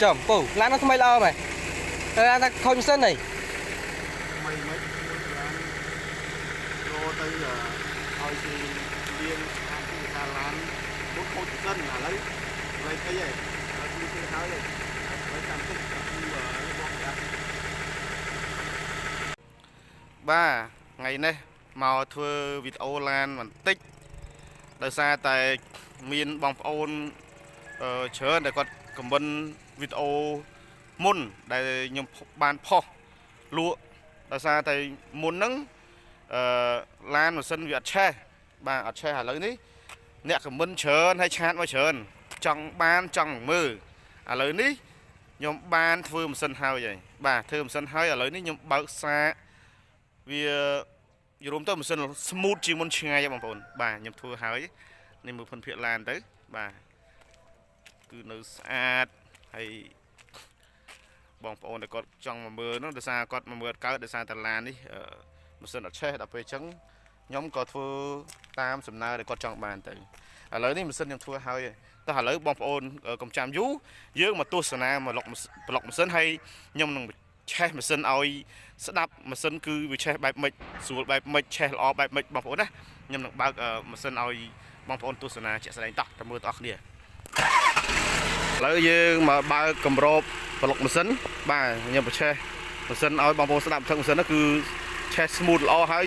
ចំពូឡាននោះថ្មីល្អមែនតែឡានថាខូចម៉ាស៊ីនហី ថ្មីមិនឡានចូលទៅឲ្យគេលៀងអានទីថាឡានមុនខូចសិនឥឡូវលេខអីហ៎ឥឡូវគឺគេហើយឥឡូវចាំតិចគឺបងប្រាប់ បាទថ្ងៃនេះមកធ្វើវីដេអូឡានបន្តិចដោយសារតែមានបងប្អូនច្រើនដែលគាត់ខមមិនវីដេអូមុនដែលខ្ញុំបានផុសលក់ដោយសារតែមុនហ្នឹងអឺឡានម៉ាស៊ីនវាអត់ឆេះបាទអត់ឆេះឥឡូវនេះអ្នកខមមិនច្រើនហើយ chat មកច្រើនចង់បានចង់មើលឥឡូវនេះខ្ញុំបានធ្វើម៉ាស៊ីនហើយហើយបាទធ្វើម៉ាស៊ីនហើយឥឡូវនេះខ្ញុំបើកសាក វាយល់រួមទៅម៉ាស៊ីន smooth ជាងមុនឆ្ងាយហ៎បងប្អូនបាទខ្ញុំធ្វើហើយនេះមើលផុនភាកឡានទៅបាទគឺនៅស្អាតហើយបងប្អូនដែលគាត់ចង់មកមើលនោះដោយសារគាត់មកមើលអត់កើតដោយសារតែឡាននេះម៉ាស៊ីនអត់ឆេះដល់ពេលអញ្ចឹងខ្ញុំក៏ធ្វើតាមសំណើដែលគាត់ចង់បានទៅឥឡូវនេះម៉ាស៊ីនខ្ញុំធ្វើហើយតោះឥឡូវបងប្អូនកុំចាំយូរយើងមកទស្សនាមកលុកប្លុកម៉ាស៊ីនហើយខ្ញុំនឹងឆេះម៉ាស៊ីនឲ្យ ស្ដាប់ម៉ាស៊ីនគឺវាឆេះបែបម៉េចស្រួលបែបម៉េចឆេះល្អបែបម៉េចបងប្អូនណាខ្ញុំនឹងបើកម៉ាស៊ីនឲ្យបងប្អូនទស្សនាជាក់ស្ដែងតោះទៅមើលទាំងអស់គ្នាឥឡូវយើងមកបើកគម្របប្លុកម៉ាស៊ីនបាទខ្ញុំបញ្ឆេះម៉ាស៊ីនឲ្យបងប្អូនស្ដាប់ថឹកម៉ាស៊ីននោះគឺឆេះ smooth ល្អហើយ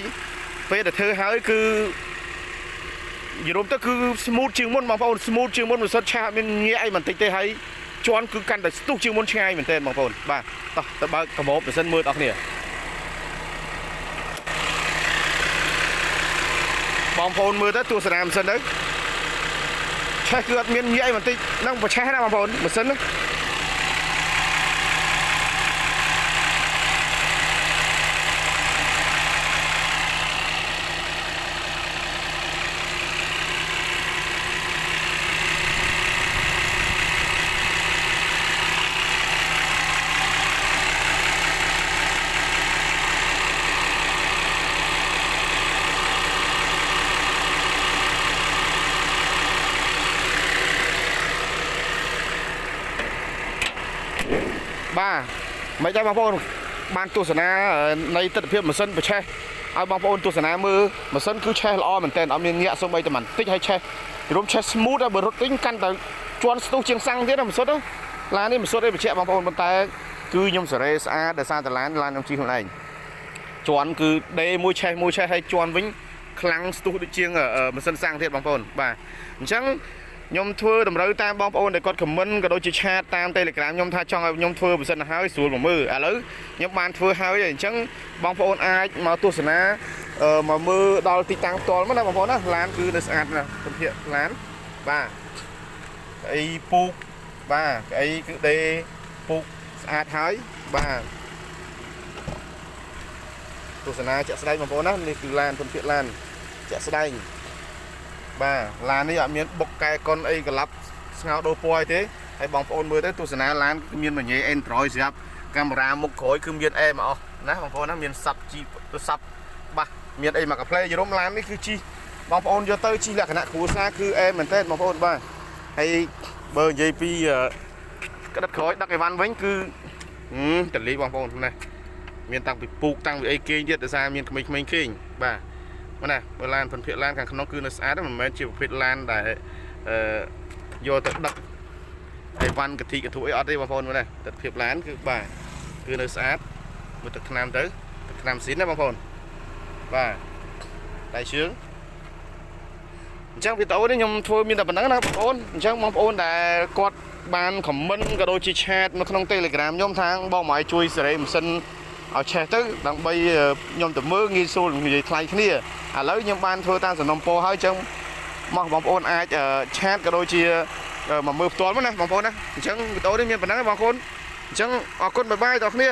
ពេលដែលធ្វើហើយគឺនិយាយរួមទៅគឺ smooth ជាងមុនបងប្អូន smooth ជាងមុនម៉ាស៊ីនឆេះអត់មានងាកអីបន្តិចទេហើយជន់គឺកាន់តែស្ទុះជាងមុនឆ្ងាយមែនទែនបងប្អូនបាទតោះទៅបើកគម្របម៉ាស៊ីនមើលទាំងអស់គ្នា បងប្អូនមើលទៅទស្សនាម៉ាស៊ីនទៅឆេះគឺអត់មានងាកអីបន្តិចហ្នឹងប្រឆេះណាបងប្អូនម៉ាស៊ីនណាបាទមិនដែរបងប្អូនបានទស្សនានៃទស្សនវិជ្ជាម៉ាស៊ីនប្រឆេះឲ្យបងប្អូនទស្សនាមើលម៉ាស៊ីនគឺឆេះល្អមែនទែនអត់មានងាកសូម្បីតែបន្តិចហើយឆេះរួមឆេះ smooth ហើយបើរត់វិញកាន់តែជន់ស្ទុះជាងសាំងទៀតណាម៉ាស៊ីនណាឡាននេះម៉ាស៊ីនអីបញ្ជាក់បងប្អូនប៉ុន្តែគឺខ្ញុំសេរីស្អាតដោយសារតែឡានឡានខ្ញុំជិះខ្លួនឯងជន់គឺដេមួយឆេះមួយឆេះហើយជន់វិញខ្លាំងស្ទុះដូចជាងម៉ាស៊ីនសាំងទៀតបងប្អូនបាទអញ្ចឹង ខ្ញុំធ្វើតម្រូវតាមបងប្អូនដែលគាត់ខមមិនក៏ដូចជា chat តាម Telegram ខ្ញុំថាចង់ឲ្យខ្ញុំធ្វើម៉ាស៊ីនឲ្យស្រួលមកមើលឥឡូវខ្ញុំបានធ្វើហើយហើយអញ្ចឹងបងប្អូនអាចមកទស្សនាមកមើលដល់ទីតាំងផ្ទាល់មកណាបងប្អូនណាឡានគឺនៅស្អាតណាស់ពន្ធៈឡានបាទក្អីពូកបាទក្អីគឺដេពូកស្អាតហើយបាទទស្សនាជាក់ស្ដែងបងប្អូនណានេះគឺឡានពន្ធៈឡានជាក់ស្ដែង បាទឡាននេះអត់មានបុកកែកុនអីក្លាប់ស្ងោដូរពណ៌អីទេហើយបងប្អូនមើលទៅទស្សនាឡានគឺមានមញ៉េ Android ស្រាប់កាមេរ៉ាមុខក្រោយគឺមានអេមកអស់ណាបងប្អូនណាមានសាប់ជីទូរស័ព្ទបាសមានអីមកកាផ្លេយរុំឡាននេះគឺជីបងប្អូនយកទៅជីលក្ខណៈគ្រួសារគឺអេមែនតើបងប្អូនបាទហើយបើនិយាយពីក្តិតក្រោយដឹកអីវ៉ាន់វិញគឺតលីបងប្អូនណាមានតាំងពីពូកតាំងពីអីគេងទៀតដោយសារមានក្មេងៗគេងបាទ មកណាបើឡានផនភាកឡានខាងក្នុងគឺនៅស្អាតមិនមែនជាប្រភេទឡានដែលអឺយកទៅដឹកអីវ៉ាន់កធីកធុអីអត់ទេបងប្អូនមើលណាទស្សនភាពឡានគឺបាទគឺនៅស្អាតមើលទឹកថ្នាំទៅទឹកថ្នាំស៊ីនណាបងប្អូនបាទដៃជើងអញ្ចឹងវីដេអូនេះខ្ញុំធ្វើមានតែប៉ុណ្្នឹងណាបងប្អូនអញ្ចឹងបងប្អូនដែលគាត់បានខមមិនក៏ដូចជា chat នៅក្នុង Telegram ខ្ញុំថាបងមកឲ្យជួយសេរីម៉ាស៊ីនឲ្យឆេះទៅដើម្បីខ្ញុំទៅមើលងាយស្រួលនិយាយថ្លៃគ្នា ឥឡូវខ្ញុំបានធ្វើតាមសំណុំពរហើយអញ្ចឹងមកបងប្អូនអាច chat ក៏ដូចជាមកមើលផ្ទាល់មកណាបងប្អូនណាអញ្ចឹងវីដេអូនេះមានប៉ុណ្្នឹងឯងបងប្អូនអញ្ចឹងអរគុណ bye bye ដល់គ្នា